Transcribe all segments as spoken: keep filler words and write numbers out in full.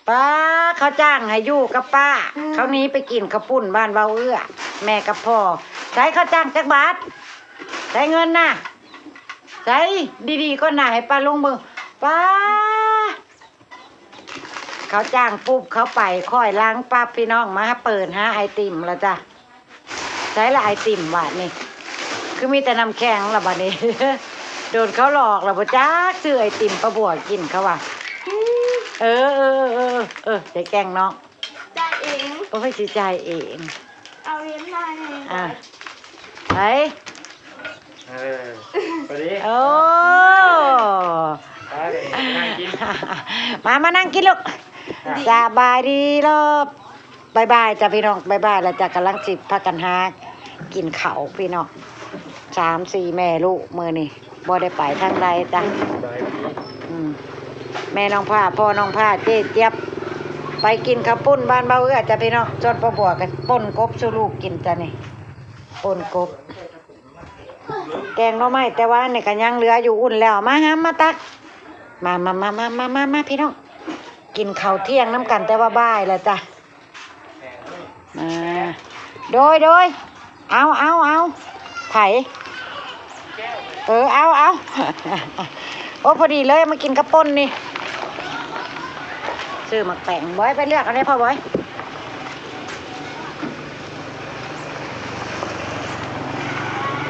ป้า เขาจ้างให้อยู่กับป้า เขาหนีไปกินข้าวปุ้นบ้านเว้าเอื้อ แม่กับพ่อ ใช้เขาจ้างจักบาท ใช้เงินน่ะ ใช้ดีๆ ก่อนน่ะ ให้ป้าลุงเบิ่ง ป้า เขาจ้างปุ๊บ เขาไปค่อยหลังปั๊บ พี่น้อง มาเปิดหาไอติมแล้วจ้ะ ใช้ละไอติมบาดนี่ คือมีแต่น้ำแข็งละบาดนี่ โดนเขาหลอกละบ่จัก ซื้อไอติมป้าบัวกินเขาว่า เออ เออ เออ เออ อย่าแกล้งน้อง จ่ายเอง โอ้ย สิจ่ายเอง เอาเงินมาไง อ่ะ ไป เออ พอดี โอ้ ไป นั่งกิน มา มานั่งกินลูก อ่ะ สบายดีรอบ บ๊ายบายจ้ะพี่น้อง บ๊ายบายแล้วจ้ะ กำลังสิพากันหากินข้าวพี่น้อง สามสี่แม่ลูกมื้อนี้ บ่ได้ไปทางใดจ้ะ สบายดี อืม แม่น้องผ้า พ่อน้องผ้า เจ๊เจี๊ยบ ไปกินข้าวปุ้นบ้านเบาเอื้อจ้ะพี่น้อง ส่วนป้าบัวก็ป่นกบสู่ลูกกินจ้ะนี่ ป่นกบ แกงหน่อไม้ แต่ว่านี่ก็ยังเหลืออยู่ อุ่นแล้ว มาหามาตัก มา มา มา พี่น้อง กินข้าวเที่ยงนำกัน แต่ว่าบ่ายแล้วจ้ะ มา โดย โดย เอา เอา เอา ไผ เออ เอา เอา โอ้ พอดีเลย มากินกับป่นนี่ ซื้อหมากแตง บอย ไปเลือกเอาได้พ่อบอย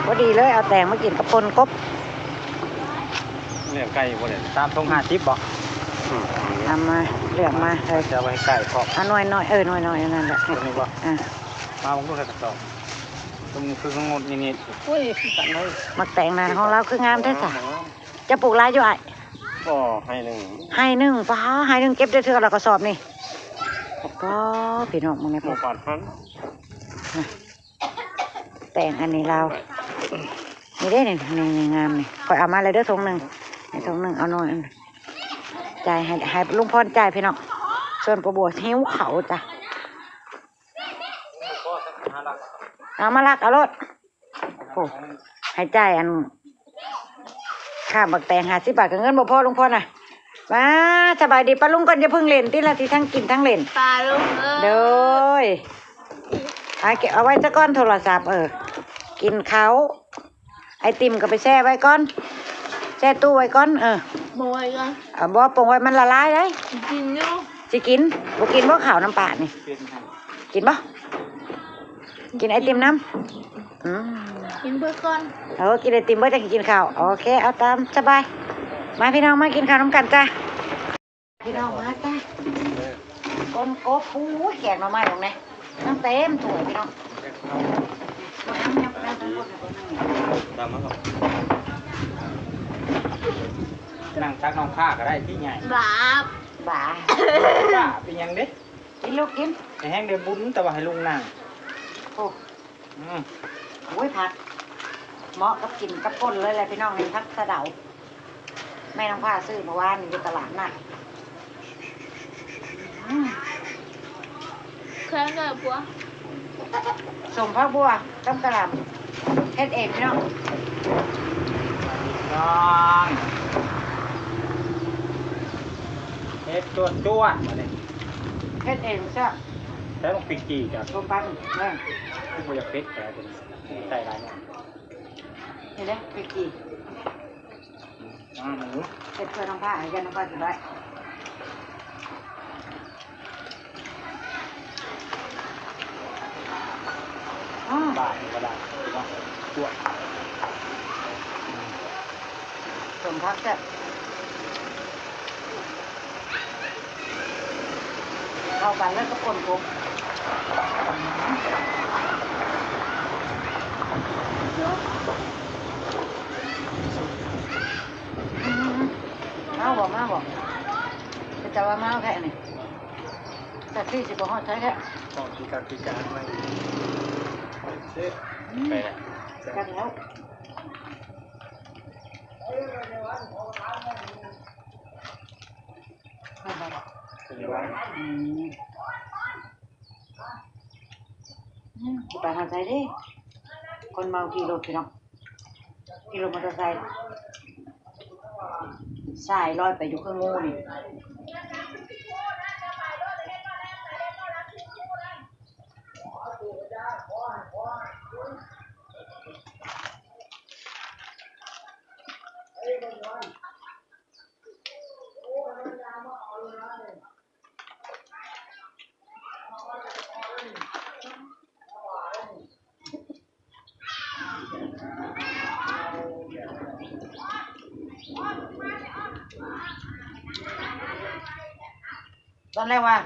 พอดีเลย เอาแตงมากินกับป่นกบ เลือกไก่บ่เนี่ย สามถุงห้าสิบบ่ อืม เอามา เลือกมา เออ จะเอาไว้ไก่พร้อม เอาหน่วยน้อย เออ หน่วยน้อยอันนั้นแหละ ตัวนี้บ่ อ่ะ มาผมก็ใส่กระสอบ ตรงนี้คืองดนิดๆ โอ้ย คือกันเลย หมากแตงนะ ของเราคืองามแท้จ้ะ อ๋อ จะปลูกหลายอยู่อ้าย ก็ไฮ่หนึ่ง ไฮ่หนึ่ง ป๊า ไฮ่หนึ่งเก็บได้เทื่อละกระสอบนี่ ป๊า พี่น้อง มึงเนี่ย หมดบาทพัน แตงอันนี้ลาว นี่เด้นี่ นี่ นี่งามนี่ ข้อยเอามาเลยเด้อ ถุงหนึ่ง นี่ถุงหนึ่ง เอาหน่อยอัน จ่ายให้ ให้ลุงพรจ่ายพี่น้อง ส่วนป้าบัวหิวข้าวจ้ะ เอามาลักเอาโลด โอ้ ให้จ่ายอัน ค่าบักแตงห้าสิบบาท ก็เงินบ่พอลุงพรน่ะ มา สบายดีป้าลุงก่อน อย่าเพิ่งเล่น ติละสิทั้งกินทั้งเล่น ป้าลุงเอ้ย โดย เอาเก็บเอาไว้ซะก่อนโทรศัพท์ เออ กินข้าว ไอติมก็ไปแช่ไว้ก่อน แช่ตู้ไว้ก่อน เออ บ่ไว้ก่อน เอาบ่ปรุงไว้มันละลายได้ กินอยู่ สิกิน บ่กินบ่ข้าวน้ำปลานี่ กินบ่ กินไอติมน้ำ อืม กินเบิดก่อน เออ กินไอติมเบิดจั่งกินข้าว โอเค เอาตามสบาย มาพี่น้อง มากินข้าวนำกันจ้ะ พี่น้องมาจ้ะ ก้นกบ อู้ย แกงหน่อไม้ตรงนี้ ตั้งเต็มถ้วยพี่น้อง ตามมาก่อน นั่งตักน้องข้าก็ได้ที่ใหญ่ บาป บาป บาปเป็นหยังเด้ กินลูกกิน แต่แห้งเดือบุญ แต่ว่าให้ลุงนั่ง โอ้ อืม โอ้ย ผัก เหมาะกับกินกับป่นเลยแหละพี่น้อง นี่ผักสะเดา แม่น้องผ้าซื้อเมื่อวานอยู่ตลาดนัด อืม แค่นั้นเลยปัว สมผักบัวกับกะหล่ำ เฮ็ดเองพี่น้อง น้อง เฮ็ดจวดๆ มาเลย เฮ็ดเองจ้ะ ใช้ลงพริกจี่จ้ะ ต้มผัก เออ คือบ่อยากเผ็ด แต่เป็นใส่หลายอย่าง เห็นไหม พริกจี่ อ่า หมู เฮ็ดเพื่อน้องผ้า ให้แกน้องผ้ากินได้ อืม บาทธรรมดา เนาะ จวด สมผักแซ่บ เข้ากันแล้วก็ป่นกบ อืม เมาบ่ เมาบ่ เป็นตาว่าเมาแท้นี่ แต่ที่สิบ่ฮอดใช้แท้ ก็กินกันกินกันมา อืม ไปละ กันแล้ว อืม อืม สิไปหาไสเด้ คนเมาขี่รถพี่น้อง ขี่รถมอเตอร์ไซค์ สายลอยไปอยู่คืองูนี่ ตอนแรกว่า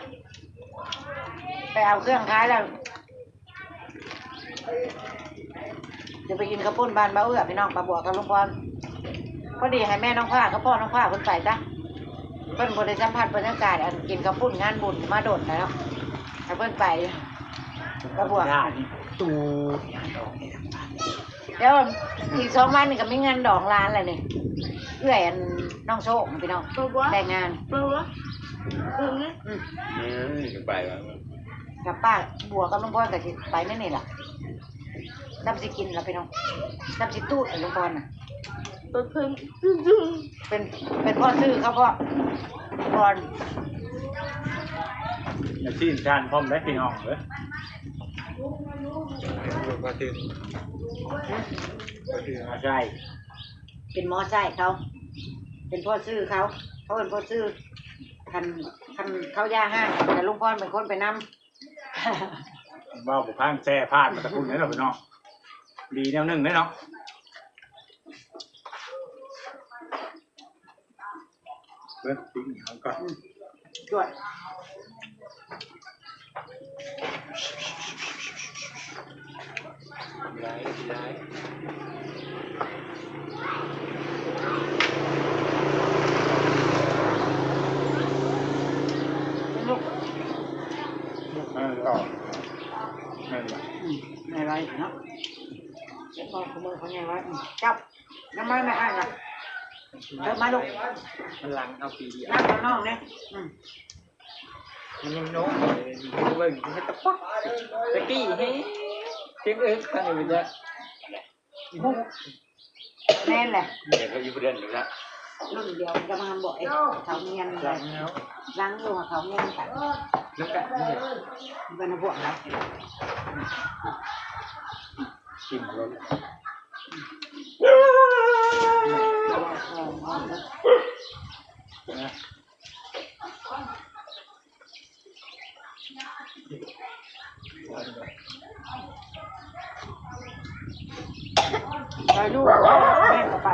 ไปเอาเครื่องขายแล้ว จะไปกินข้าวปุ้นบ้านบ่าวเอื้อพี่น้อง ป้าบัวกับลุงพร พอดีให้แม่น้องผ้ากับพ่อน้องผ้าเพิ่นไปจ้ะ เพิ่นบ่ได้สัมผัสบรรยากาศอันกินข้าวปุ้นงานบุญมาโดนแล้ว ให้เพิ่นไป ป้าบัว ตู เดี๋ยวอีกสองวันนี่ก็มีงานดองหลานแล้วนี่ เอื้อยอันน้องโชคพี่น้อง ป้าบัว แต่งงาน ป้าบัว อืม อืม ไปแล้ว กับป้าบัวกับลุงพรก็สิไปแม่นี่ล่ะ ซ้ำสิกินล่ะพี่น้อง ซ้ำสิตูดล่ะลุงพรน่ะ เปิดเพิ่ง เป็น เป็นพ่อซื้อเขาพ่อ ก่อน อย่าชี้จานพร้อมได้พี่น้องเด้อ ก็คือ ก็คือมาใช่ เป็นหมอใช่เขา เป็นพ่อซื้อเขา เขาเป็นพ่อซื้อ คัน คันเขาย่าห้าง แต่ลุงพรเป็นคนไปนำ เว้าบ่พังแซ่พลาดมาตะกุนเด้อพี่น้อง ดีแนวหนึ่งเด้อเนาะ เบิ่งปิ้งเขาก่อน อืม จวด ได้ ได้ ลูก เออ ต่อ นั่นแหละ อืม ไม่ไรเนาะ เดี๋ยวพอขโมยเขาไงวะ อืม จับ ยังไม่ ไม่ให้นะ เพิ่มมาลูก มันหลังเอาปีเดียว นั่งข้างนอกเนี่ย อืม มันยังโน้มเลย มันเบิ่งมันตะปัก ตะกี้เฮ้ย เสียงเอิ๊กตอนนี้มันจะ แม่นแหละ เดี๋ยวก็อยู่เดือนหนึ่งละ รุ่นเดียวจะมาบอกไอ้เขาเมียนเลย หลังอยู่กับเขาเมียนกัน แล้วกันนี่ มันบวกแล้ว ชิมรส นะ ไปลูก แม่ก็ไป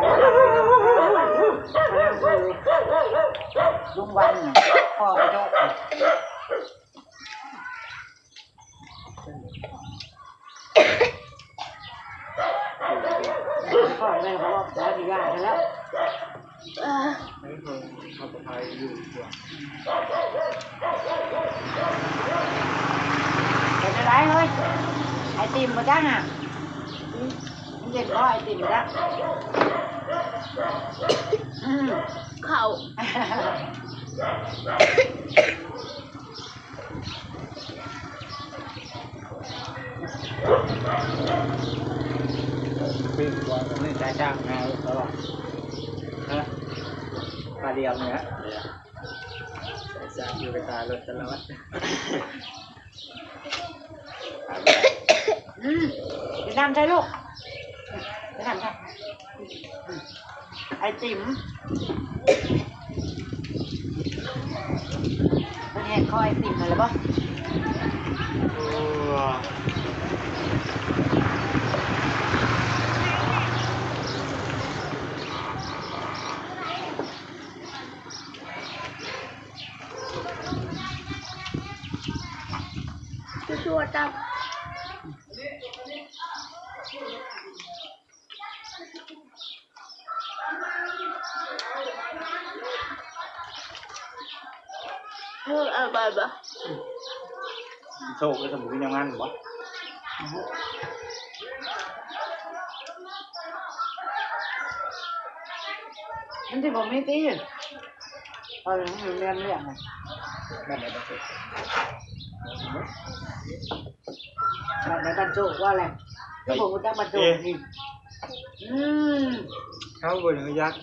ลุงวันน่ะ พ่อไปโยก พ่อแม่เขาบอกแล้วดีว่าแล้ว เออ เขาก็พายอยู่ดีกว่า เป็นอะไรเฮ้ย ไอติมมาจ้างอ่ะ อืม มันเย็นเพราะไอติมจ้ะ อืม เขา ปิ้งกว่ากันนี่จ้าจ้างงานตลอด ฮะ ปลาเดียวเนี่ย สามอยู่กับตาลดตลอด อืม ไปนำใช่ลูก ไปนำใช่ ไอติม เป็นแหกคอไอติมมาแล้วบ่ ชั่วๆ จ้ะ เออ เอาไปบ่ โชคก็สมมุติยังงั้นบ่ มันสิบ่มีติ เออ มันเรียนเรื่องอะ แบบไหนบ้าง แบบไหนบ้างโชคว่าอะไร ก็ผมก็จักมาโชคนี่ อืม เขาบ่อนุญาต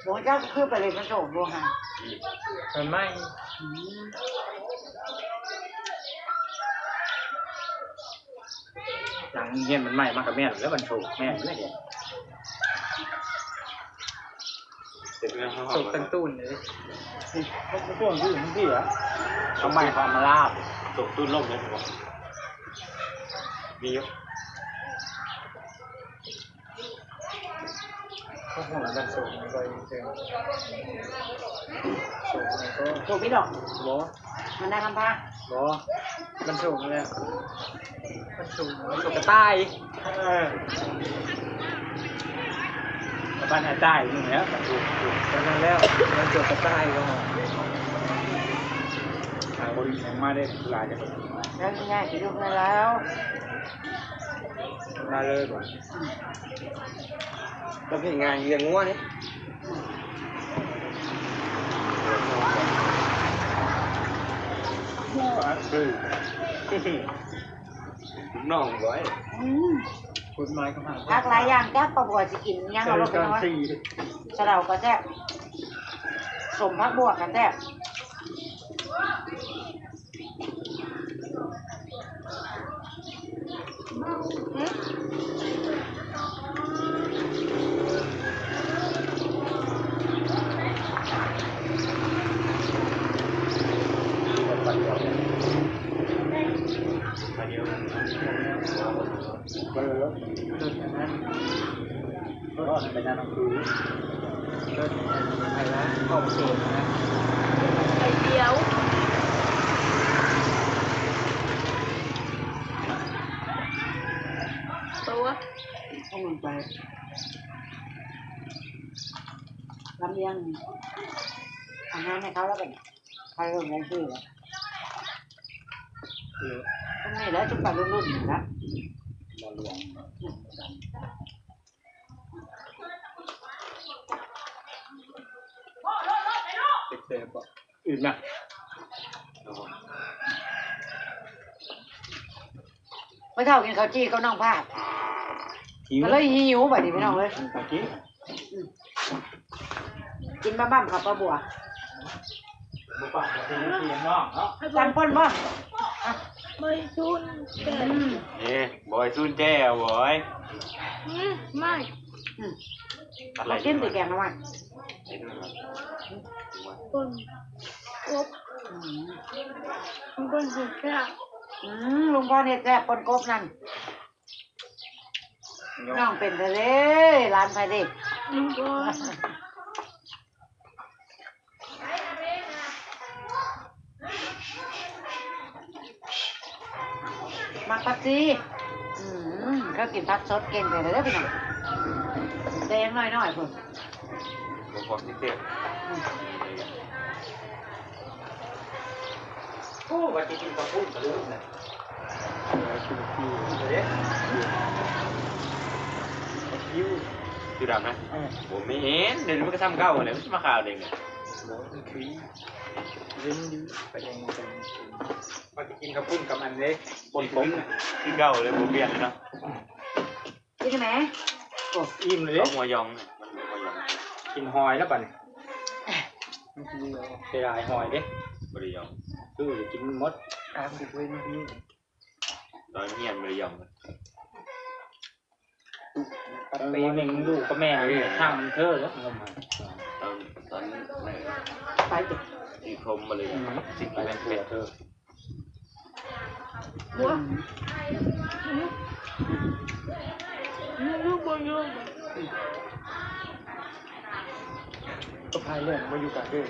ผมจักคือไปเลยมาโชคบ่ฮะ มันไม่ อืม หลังเฮียนมันใหม่มากกับแม่นแล้วมันโชคแม่นเลยเดี๋ยว เสร็จแล้วเขา โชคตั้งตู้นเลย เขาไม่ตู้นที่มันที่อ่ะ เขาไม่พอมาลาบ ตกตู้นลงเลยผมว่า มีอยู่ เขาคงหลังกันสูงไปเองสูงก็ ถูกพี่ดอก บอ มันได้คำพา บอ มันสูงเลย มันสูง มันสูงกระต่าย เออ กระต่ายหายใต้หนึ่งแล้ว ถูก ถูก ก็นั่นแล้ว มันสูงกระต่ายก็หาบริแข่งมาได้หลายกัน แล้วง่ายที่สุดแล้ว มาเลยบ่ แล้วเป็นไงเลี้ยงงัวนี่ น้องบ่อย อืม กฎหมายก็ห้าม ผักหลายอย่างจ้ะ ปลาบัวสิกินยังเอาลงไปนอน สี่ สะเดาก็แซ่บ สมผักบัวก็แซ่บ เออ เลิศนะ ก็ไปนั่งคือ เลิศนะ ไปละ ของเสียนะ ไข่เจียว ตัว ต้องลงไป ลำเลียง อาหารให้เขาแล้วกัน ใครลงในชื่อวะ คือ พรุ่งนี้แล้วจะไปรุ่นๆอยู่นะ มาลวง เซฟๆอ่ะ อื่นนะ เมื่อเช้ากินข้าวจี่กับน้องพาด หิว ก็เลยหิวบัดนี้พี่น้องเอ้ย ตะกี้ อืม กินบ้ามๆครับป้าบัว บ่ปากบ่ตีนพี่น้องเนาะ จำปนบ่ อ่ะ บ่อยซุนแจ่ว อืม เอ๊ะ บ่อยซุนแจ่ว บ่อย อืม ไม่ อืม อะไร บ่กินแต่แกงหน่อไม้ ไอ้นั่นน่ะ ปนกบ อืม มันปนสุดแซ่บ อืม ลุงพ่อเนี่ยแซ่บปนกบนั่น น้องเป็นทะเล ร้านไผเด้ น้องบอย มักผักชี อืม เขากินผักสดเก่งแต่เด้อพี่น้อง แต่ยังน้อยๆพุ่น บ่พอสิเต็ม อืม โอ้ ว่าสิกินข้าวปุ้นกะลืมนะ เออ กินปิ้ว เด้ ปิ้ว คือดำนะ เออ บ่แม่น เดี๋ยวนี้มันก็ซ้ำเก่าแหละ มันสิมาขาวเด้งเนี่ย บ่ มันคือ เล่นอยู่ ไปเอง ไปเอง ว่าสิกินข้าวปุ้นกับอันเด้ ปนปงน่ะ คือเก่าเลย บ่เปลี่ยนเลยเนาะ กินไหม โอ้ อิ่มเลย เอาหัวยองน่ะ มันหัวยอง กินหอยแล้วบัดนี้ เสียดายหอยเด้ บ่ได้ยอง คือกินหมด ตามกูเว้ย มันมี ตอนเฮียนบ่ได้ยอง ตอนนี้ลูกกับแม่เนี่ย ทางเธอแล้ว ตอน ตอนนั้น ไปจ้ะ ที่พรหมมาเลย อืม สิ่งที่แม่นเป็น ไปตัวเธอ บัว ลูกบัวโยน ก็พายเรื่องมาอยู่กับเธอ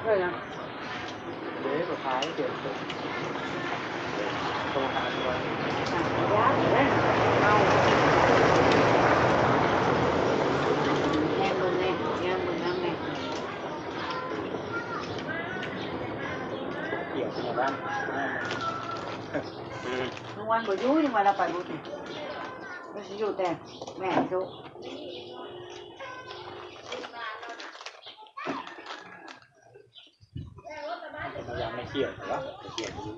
เฮ้ยนะ เดี๋ยวก็พายเดี๋ยวโทรหาดีกว่า อ่ะ เดี๋ยว เดี๋ยว เอา แง่มึงแน่ แง่มึงนั่งแน่ เกี่ยวกับบ้าน อืม ลุงวันบ่อยู่ ยังว่าเราไปบ่ถึง ก็สิอยู่แต่แม่ลูก มันยังไม่เกี่ยวหรอ เกี่ยวอยู่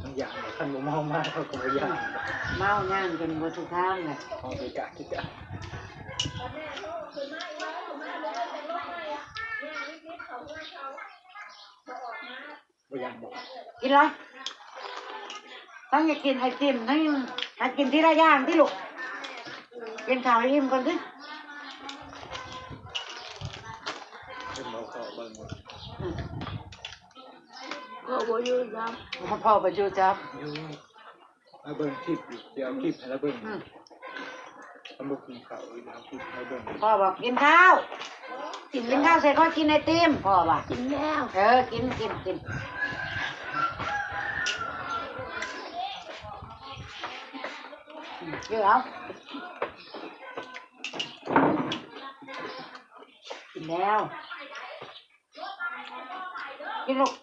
มันยัง คันบ่เมามากเขาก็บ่ยัง เมาย่างกันบ่ทุกทางแหละ เอาไปกะกินกะ บ่ยังบ่ กินเลย ทั้งอยากกินไอติม ทั้งอยากกินทีละอย่างติลูก กินข้าวให้อิ่มก่อนสิ ขึ้นมาขอเบิ่ง อืม พ่อบ่อยู่จ้ะ พ่อบ่อยู่จ้ะ อืม มาเบิ่งคลิปอยู่ เดี๋ยวเอาคลิปให้เราเบิ่ง อืม มันบ่กินข้าวอีก เอาคลิปให้เบิ่ง พ่อบอกกินข้าว กิน กินข้าวเสร็จก็กินไอติม พ่อว่า กินแล้ว เออ กิน กิน กิน อืม เดี๋ยว กินแล้ว กินลูก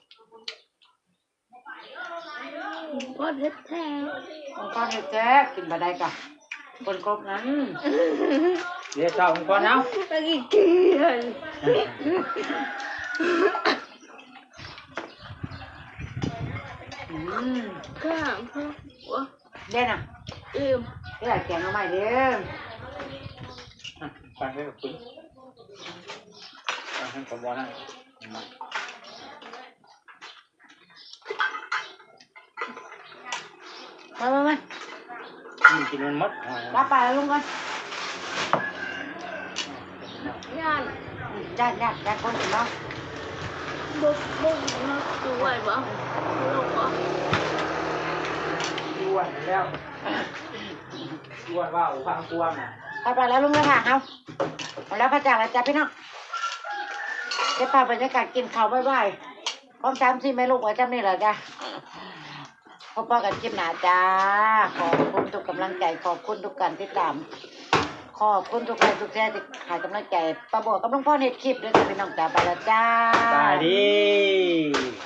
ก็เผ็ดแท้ องค์กรเฮ็ดแซ่บ กินบ่ได้กะ คนครบนั้น เดี๋ยวเจ้าองค์กรเอา ไปกินเกลือ อืม ก็ ได้น่ะ อิ่ม ได้แกงหน่อไม้เด้อ อ่ะ ฟังให้กับคุณ ฟังให้กับวอนะ มามามา อืม กินมันหมด รับไปแล้วลุงก่อน ย่าน อืม ย่าน ย่าน ย่านคนกินเนาะ บ่ บ่ บ่ ดูไหวบ่ ลงบ่ อ้วนแล้ว อ้วนว่าฟังกวนน่ะ ไปไปแล้วลุงเลยค่ะ เอา เอาแล้วพระจากแล้วจ้ะพี่น้อง เก็บภาพบรรยากาศกินข้าวบ่ายๆ พร้อมสามสี่แม่ลูกไว้จำนี่แหละจ้ะ พบกันคลิปหน้าจ้า ขอบคุณทุกกำลังใจ ขอบคุณทุกการติดตาม ขอบคุณทุกไลค์ทุกแชร์ที่ให้กำลังใจ ป้าบัวกับลุงพ่อเฮ็ดคลิปด้วยจ้ะพี่น้องจ้า ไปแล้วจ้า สบายดี